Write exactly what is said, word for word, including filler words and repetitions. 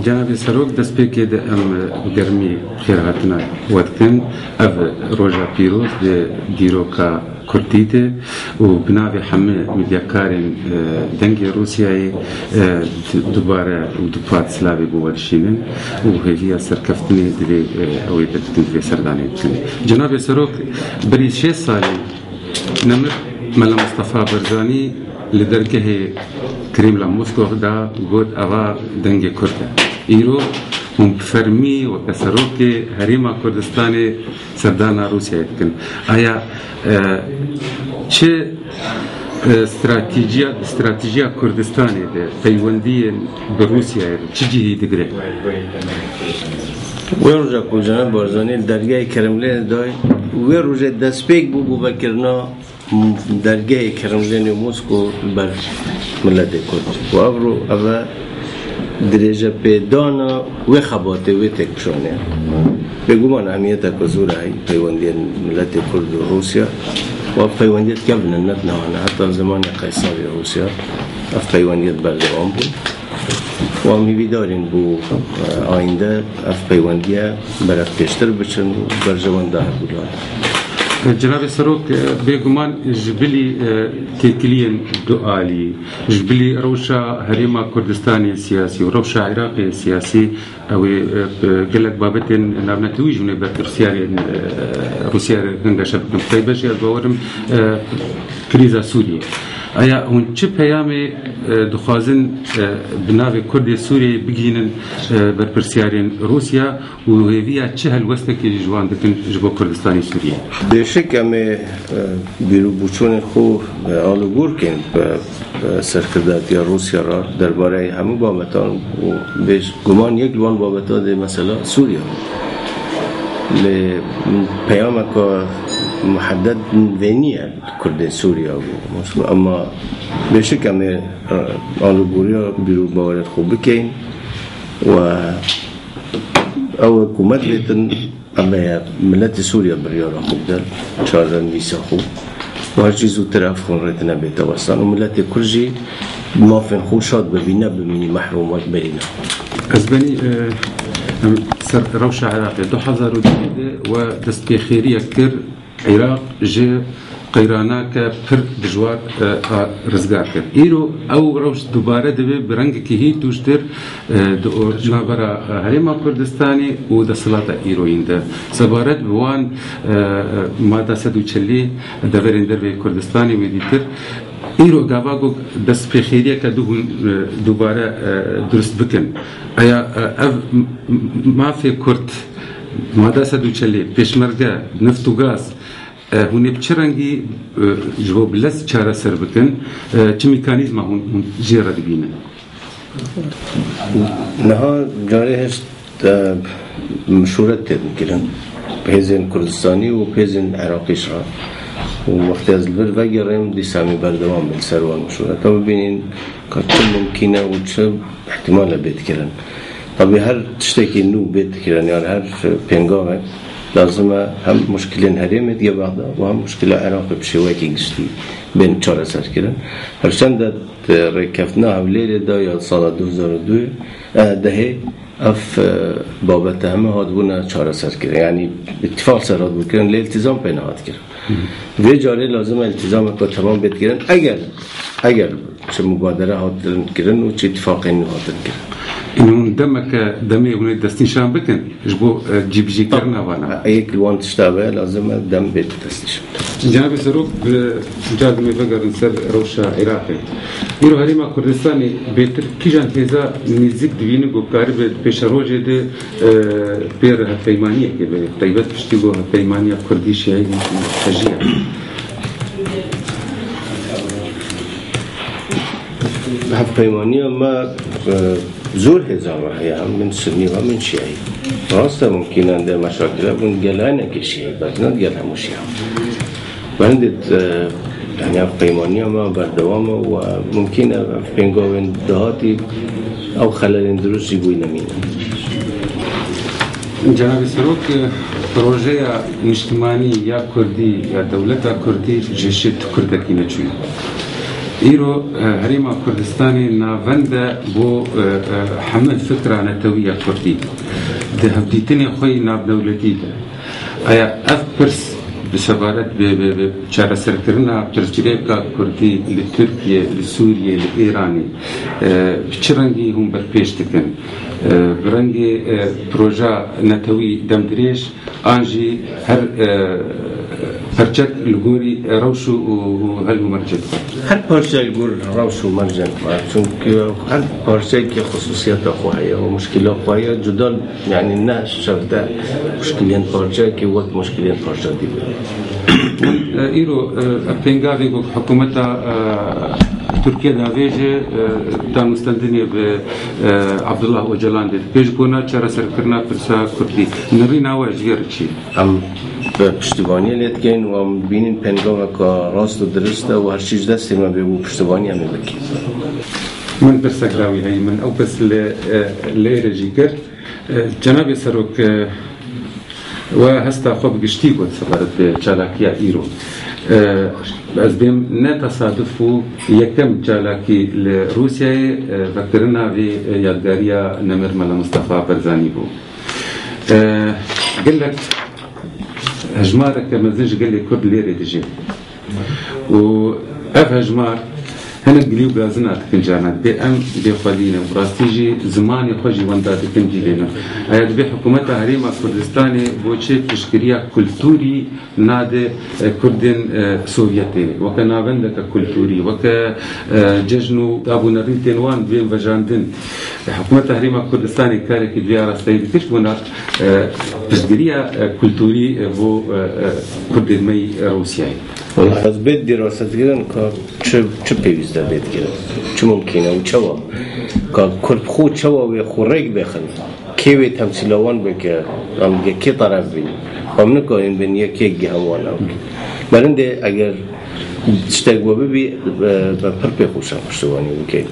Cenabê Serok, destpêkê de em bi germî xêrhatina we dikin. Ev roja pîroz di dîroka Kurdî de û bi navê hemî medyakarên, e, Dengê Rûsyayê, e, di-, dubare û dupat silavê bo we dişînin û hêviya serkeftinê divê, e, ew ê derdikin, divê serdanê bikin. Cenabê Serok, berî şêst salî nemir Mela Mustafa Barzanî li dergehê Kremla Moskov da got, eva dengê Kurd e. Îro hûn bi fermî weke serokê Herêma Kurdistanê serdana Rûsyayê dikin. Aya, e, çi, e, stratejiya, stratejiya Kurdistanê de peywendiyên bi Rûsyayê çi cihî digire? Wê roja ku Cenab Barzanî li dergehê Kremlê dayê, wê rojê destpêk bû bû vekirina dergehê Kremlênê û Mosko li ber miletê Kurd. Û ev ro-, ev e dirêjepêdana wê xebatê, wê têkişanê. Bêguman ehmiyeteke zor e hey peywendiyên miletê Kurd û Rûsya. Û ev peywendiye dikevin, ne di niha ne, heta zemanê Qeysarê Rûsya ev peywendiye berdewam bûn. Û em hîvîdarîn bo, e, ayînde ev peywendiye berek pêştir biçin û berjewenda hevdûlan. Cenabê Serok, e, bêguman ji bilî, e, têkiliyên dualî, ji bilî rewşa Herêma Kurdistanê siyasî û rewşa Iraqê siyasî, ew ê, e, gelek babetên navnetewî ji hûn ê berpirsyarên, e, Rûsya re hingaşe bikin. Taybet jî ez bawerim, e, krîza Sûriyê. Aya hûn çi peyamê, e, dixwazin, e, bi navê Kurdê Sûriyeyê bigihînin, e, berpirsyarên Rûsya û hêviya çi helwestekê jî ji wan dikin ji bo Kurdistanê Sûriyeyê? Bêşik em ê, e, bîr û boçûnên xwe, e, alûgor kên bi, e, serkirdatiya Rûsya re derbareyê hemû babetan û bêguman yek li wan babeta dê mesela Sûriya. Lê peyameke muhedded vê niye. Kurdên Sûriya bû. Ama bêşik em ê, e, alûgoriya bîr û bawerên xwe bikeyn û ew hikûmet bêtin, em ê miletê Sûriya biryara xwe bide, çarenivîsa xwe. Û her çî zûtir ev xwînrêtine bête westan û miletê Kurd jî bi mafên xwe şad be, vî nebimînî mehrum wek berî ne. Ez benî, e, em ser rewşa Iraqê du hezar û deh de we destpêxêriyek kir. Iraq ji qeyraneke pir dijwar, e, a rizgar kir. Îro ew rewş dubare dibe bi rengekî hîn tûjtir, e, di or-, navbera, e, Herêma Kurdistanê û desthilata îroyîn de. Sebaret bi wan, e, e, mada sed û çelî deverên derveyî Kurdistanê wê dîtir. Îro gava ku destpêxêriyeke du hûn, e, dubare, e, durust bikin. Aya, e, ev m-, m-, mafê Kurd, mada sed û çelî, pêşmerge, neft û gaz, e, hûn ê bi çi rengî, e, ji bo bi lez çareser bikin? E, çi mekanîzma hûn, hûn jê re dibînin? Niha carê hişt, e, mişûret têdin kirin. Hêzên Kurdistanî û hêzên Iraqî ji re. Û wextê ez li vir vegerêm, dîsa em ê berdewam bin ser wan mişûreta. Bibînin ka çi mumkîn e û çi ihtimal e bêt kirin. Tabî her tiştekî nû bêt kirin, yan her pêngavek lazim e hem muşkilên herêmê diye Bexda û hem muşkila Iraqê bi şêwekî giştî bên çareser kirin. Her çend e rêkeftina Hewlêrê de ya sala du hezar û duyê, e, dehê ev, e, babete heme hatibûne çareser kirin. Yanî îtîfaq ser hatibû kirin, lê îltîzam pê nehat kirin. Vê carê lazim e îltîzameke temam bêt kirin. Eger, eger çi mubadere hatin kirin û çi îtîfaqên nû hatin kirin. Û hûn demeke, demê hûn ê destnîşan bikin ji bo, e, cîbicîkirina vana. Yek li wan tişta ve lazim e dem bêt destnîşan. Cenabê Serok, bi car dimê vegerin ser rewşa Iraqê. Îro Herêma Kurdistanê bêtir kîjan hêza nêzîk dibînin ku karibe di pêşerojê de, e, pê re hevpeymaniye kê be, taybet piştî ku hevpeymaniya Kurdî Şîayî hejî ye. Hevpeymaniya me, e, zor hêza me heye, hem min Sunnî û hem min Şîayî. Rast e, mumkîn e de meşakile bûn gel hinekê Şîayî, bes ne gel hemû Şîa. Belê, e, yani ev peymaniya me berdewam e û mumkîn e ev pêngavên dahatî ew xelalên dirust jî bûyî nemîne. Cenabê Serok, e, projeya niştimanî ya Kurdî ya dewleta Kurdî ji şit Kurdekî neçûye. Îro, e, Herêma Kurdistanê navend e bo, e, e, hemil fikra netewî ya Kurdî. Di hevdîtinê xwe yî navdewletî de. Aya ev pirs bi sebaret bi, bi, bi çareserkirina pirsgirêka Kurdî li Tirkiye, li Sûriye, li Îranê, e, bi çi rengî hûn berpêş dikin? E, bi rengê, e, proja netewî demdirêj, an jî her, e, perçek li gorî rewş û, û, û hel û mercê dixwe? Her parçe li gor rewş û mercek var. Çünkü her parçeyekî xusûsiyeta xwe heye û muşkila xwe heye. Cuda, yani ne şerte muşkilên parçeyekî wek muşkilên parça dî be. E, îro, e, pêngavê ku hikûmeta, e, Tirkiye davêje, e, danûstendinê bi, e, Abdullah Ocalan de dike ji bona çareserkirina pirsa Kurdî. Nirîna we ji vê re çi ye? Em bi piştivaniyê lê dikin û em bînin pêngaveka rast û dirist e û her çî ji destê me bê û piştivanî em ê bikin. Min pirsek dawî heyî, min ew pirs li, e, lêrê jî kir. E, Cenabê Serok, e, we hesta xwe bi giştî got sebaret bi çalakiya îro. E, ez bêm ne tesaduf bû, yekem çalakî li Rûsyayê, e, vekirina vê, e, yadgariya Nemir Mela Mistefa Barzanî bû. E, gelek hejmareke mezin ji gelê Kurd lêrê dijî. Û ev hejmar hinek gilî û gazina dikin carna. Dibê em bêxwedî ne. Bi rastî jî zimanê xwe jî wenda dikin cîlê ne. Eya dibê hikûmeta Herêma Kurdistanê bo çi piştgiriya kultûrî nade, e, Kurdên, e, Sovyetê, weke navendeke kultûrî, weke, e, cejn û dab û nerîn tên wan bên vejandin. Hikûmeta Herêma Kurdistanê karekî di vê arasteyî dikir ji bona, e, piştgiriya, e, kultûrî, e, bo, e, e, Kurdên me yî Rûsyayê. Ez bê dirasetkirin ka çi, çi pêwîst e bê dikirin, çi mumkîn e û çawa? Ka Kurd xwe çawa wê xwe rêk bêxin? Kê wê temsîla wan bike? Em yekê teref bin. Em nikarin bin yekê gihem wan ew. Berindê eger tiştek we bibî, e, be pir pê xweş e piştivanî bikeyn.